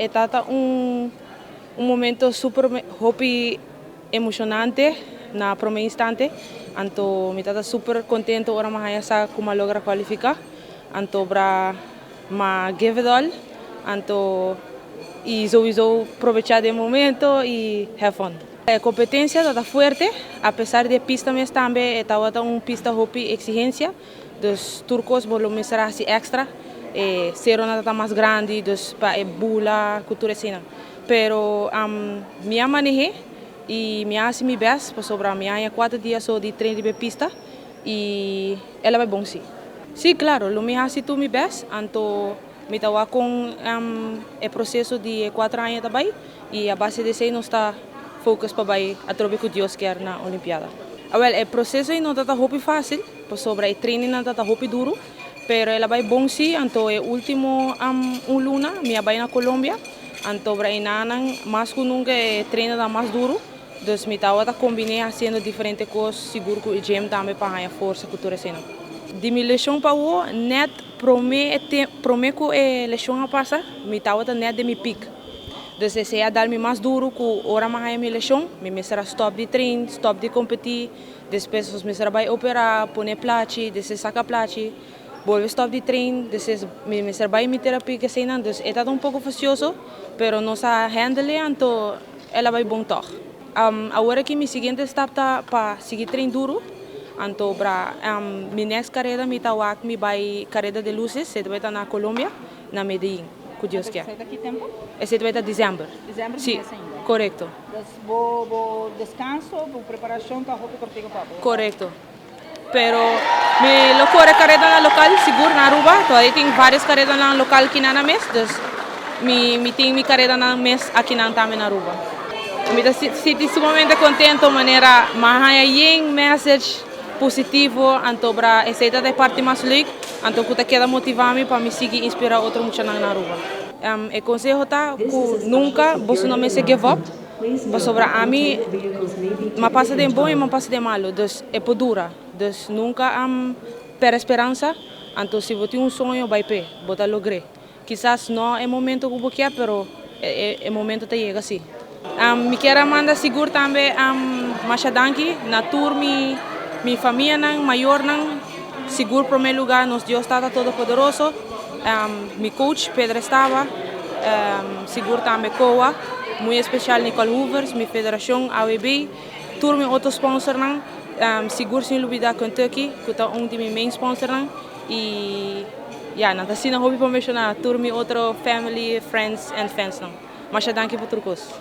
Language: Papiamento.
E tabata un momento super hopi emocionante na prome instante. Anto mi tabata super contento ora mi a sa cu mi a logra cualifica. Anto bra m'a give it all. Anto y sowieso aprovecha e momento y have fun. E competencia tabata fuerte, a pesar di pista mes tambe tabata un pista hopi exigencia. Dus tur cos bo lo mester hasi extra. E cero tabata mas grandi, dus pa e bula, cu tur asina. Pero mi a maneha y mi a hasi mi best, pasobra mi a 4 dia so di train di pista y el a bay bon si. Si, claro, lo mi hasi tur mi best, anto mi ta cu e proceso di 4 aña tambe y a base di esey nos ta focus pa bay atrobe, cu Dios kier, na Olimpiada. Ah, well, e proceso no ta hopi facil, pasobra e training no ta hopi duro, pero el a bay bon si. Anto e ultimo un luna mi a bay na Colombia, anto bra einan mas cu nunca e training ta mas duro, dus mi tabata combina haciendo diferente cos, sigur cu e gym tambe, pa gana forsa cu tur asina. Di mi lesion pa o net prome cu e lesion a pasa, mi tabata net den mi peak. Dus esey a dal mi mas duro, cu ora m'a haya mi lesion, mi mester a stop di train, stop di competi, despues mi mester a bay opera, pone plachi, despues saca plachi, bolbe stop di train, despues mi mester bay mi terapia cu asina. Dus e tabata un poco fastioso, pero nos a handle, anto el a bay bon toch. Awor cu mi siguiente step ta pa sigui train duro, anto bra mi next careda mi ta wak mi bay Carrera de Luces, esey ta na Colombia, na Medellín, cu Dios kier. Esey ta ki tempo? Esey ta december. December? Si, corecto. Dus bo descanso, bo preparacion ta hopi cortico pa bo. Corecto. Pero mi lo core careda na local, sigur na Aruba. Todavia tin varios careda na local aki na mes, dus mi tin mi careda na mes aki na tambe na Aruba. Mi ta sinti sumamente contento, manera m'a haya yen message positivo, anto bra esey ta e parti mas leuk, anto cu ta keda motiva mi pa mi sigui inspira otro mucha na Aruba. E conseho ta cu nunca bo no mester give up, pasobra ami m'a pasa den bon y m'a pasa den malo, dus e por dura. Dus nunca perde speransa, anto si bo tin un soño, bay pe, bo ta logra. Kisas no e momento cu bo kier, pero e momento ta yega si. Mi kier manda sigur tambe masha danki na tur mi famia nan, mayor nan, sigur prome lugar nos Dios Tata Todopoderoso, mi coach Pedro Estaba, sigur tambe COA, muy especial Nicole Hoovers, mi federacion AWB, tur mi otro sponsor nan, sigur sin lubida Kentucky, cu ta un di mi main sponsor nan, y ja, nan ta asina hopi pa menciona tur mi otro family, friends and fans nan. Masha danki pa tur cos.